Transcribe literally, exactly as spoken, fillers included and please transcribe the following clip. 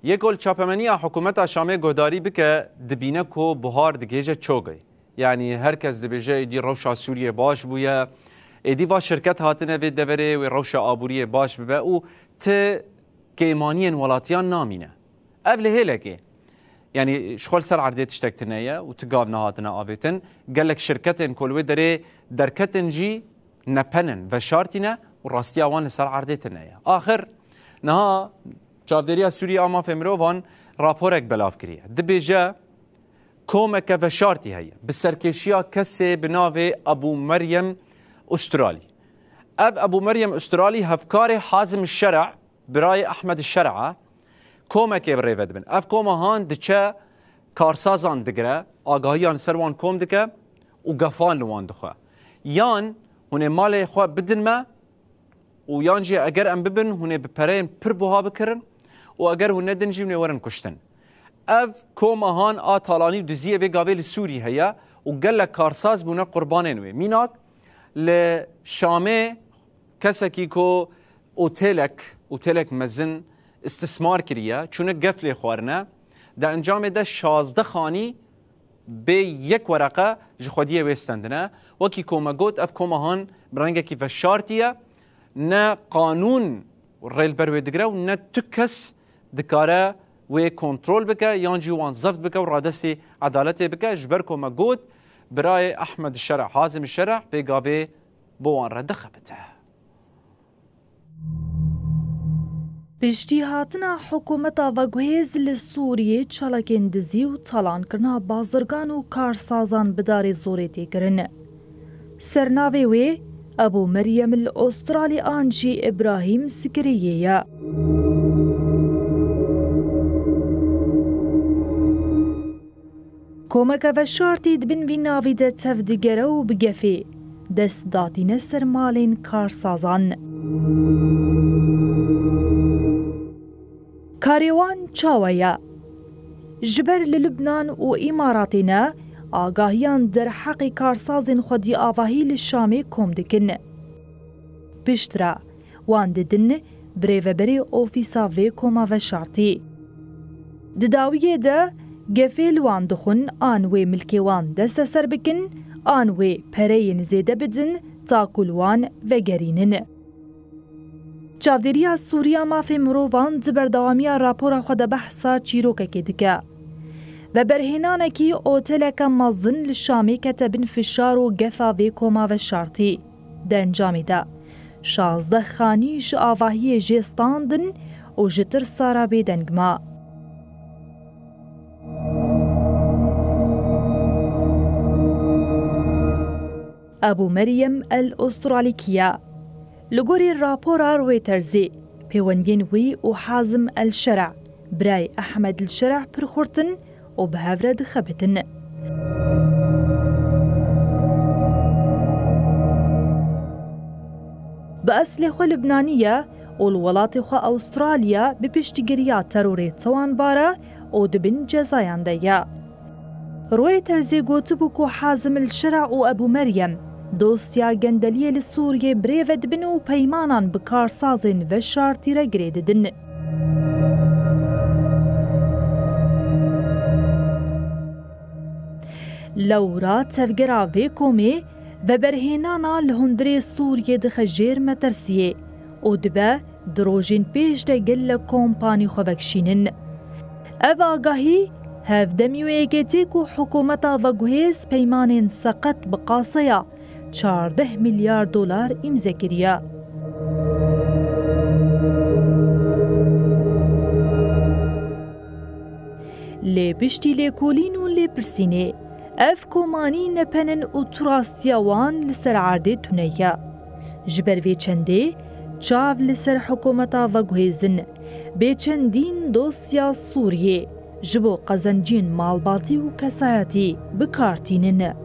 Yê ku li çapemeniya hikûmeta Şamê guhdarî bike, dibîne ku buhar digihêje çogê. Yanî her kes dibêje êdî rewşa Sûriyê baş bûye, êdî va şirket hatine vê deverê wê rewşa aboriyê baş bibe û ti kêmaniyên welatiyan namîne. Ev li hêlekê. Yanî ji xwe li ser erdê tiştek tune ye û ti gav nehatine avêtin. Gelek şirketên ku li wê derê derketin jî nepen in, veşartî ne û rastiya wan li ser erdê tune ye. Axir niha Çavdêriya Sûriye a Mafê Mirovan raporek belav kiriye. Dibêje komeke veşartî heye bi serkêşiya kesê bi navê Ebû Meryem Ustralî. Ev Ebû Meryem Ustralî hevkarê Hazim Şer'a, birayê Ehmed Şer'a, komekê bi rê ve dibin. Ev koma han diçe karsazan digire, agahiyan li ser wan kom dike û gefan li wan dixwe. Yan hûn ê malê xwe bidin me û yan jî eger em bibin, hûn ê bi pereyên pir buha bikirin û eger hûn nedin jî hûn ê werin kuştin. Ev koma han a talanî û diziyê vê gavê li Sûrî heye û gelek karsaz bûne qurbanên wê. Mînak li Şamê kesekî ku otêlek, otêlek mezin istismar kiriye, çûne gef lê xwarine, di encamê de şazdeh xanî bê yek wereqe ji xwediyê wê stendine. Wekî ku me got, ev koma han bi rengekî veşartî ye, ne qanûn rê li ber wê digire û ne tu kes dikare wê kontrol bike yan jî wan zeft bike û radestî edaletê bike. Ji ber ku me got, birayê Ehmed Şer'a, Hazim Şer'a vê gavê bo wan re dixebite. Piştî hatina hikûmeta veguhêz li Sûriyê, çalakên dizî û talankirina bazirgan û karsazan bi darê zorê tê kirin. Sernavê wê Ebû Meryem li Ostralî an jî Îbrahîm Zikiriyê ye. Komeke veşartî di bin vî navî de tev digere û bi gefê dest datîne ser malên karsazan. Karê wan çawa ye? Ji ber li Lubnan û Îmaratê ne, agahiyan derheqê karsazên xwedî avahî li Şamê kom dikin. Piştre wan didin birêveberê ofîsa vê koma veşartî. Di dawiyê de gefê li wan dixwin an wê milkê wan desteser bikin, an wê pereyên zêde bidin ta ku li wan vegerînin. Çavdêriya Sûriya Mafê Mirovan di berdewamiya rapora xwe de behsa çîrokekê dike. Veberhênanekî oteleke mezin li Şamê kete bin fişar û gefa vê koma veşartî. Di encamê de şazdeh xanî ji avahiyê jê standin û ji tirsa re bêdeng ma. Ebû Meryem El Ostralî kî ye? Li gorî rapora Reutersê, pêwendiyên wî û Hazim El Şer'a, birayê Ehmed El Şer'a pir xurt in û bi hev re dixebitin. Bi eslê xwe Libnanî ye û li welatê xwe Awustralya bi piştgiriya terorê tawanbar e û di bin cezayan de ye. Reutersê gotibû ku Hazim El Şer'a û Ebû Meryem dosya gendeliyê li Sûriyê birêve dibin û peymanan bi karsazên veşartî re girê didin. Lewra tevgera vê komê veberhênana li hundirê Sûriyê dixe jêr metirsiyê û dibe di rojên pêş de gelek kompanî xwe vekişînin. Ev agahî hevdemî wê yekê tê ku hikûmeta veguhêz peymanên seqet bi qaseya çardeh milyar dolar îmze kiriye. Lê piştî lêkolîn û lêpirsînê, ev komanî nepen in û tu rastiya wan li ser erdê tune ye. Ji ber vê çendê çav li ser hikûmeta veguhêzin bê çendîn dosya Sûriyê ji bo qezencên malbatî û kesayetî bi kar tînin.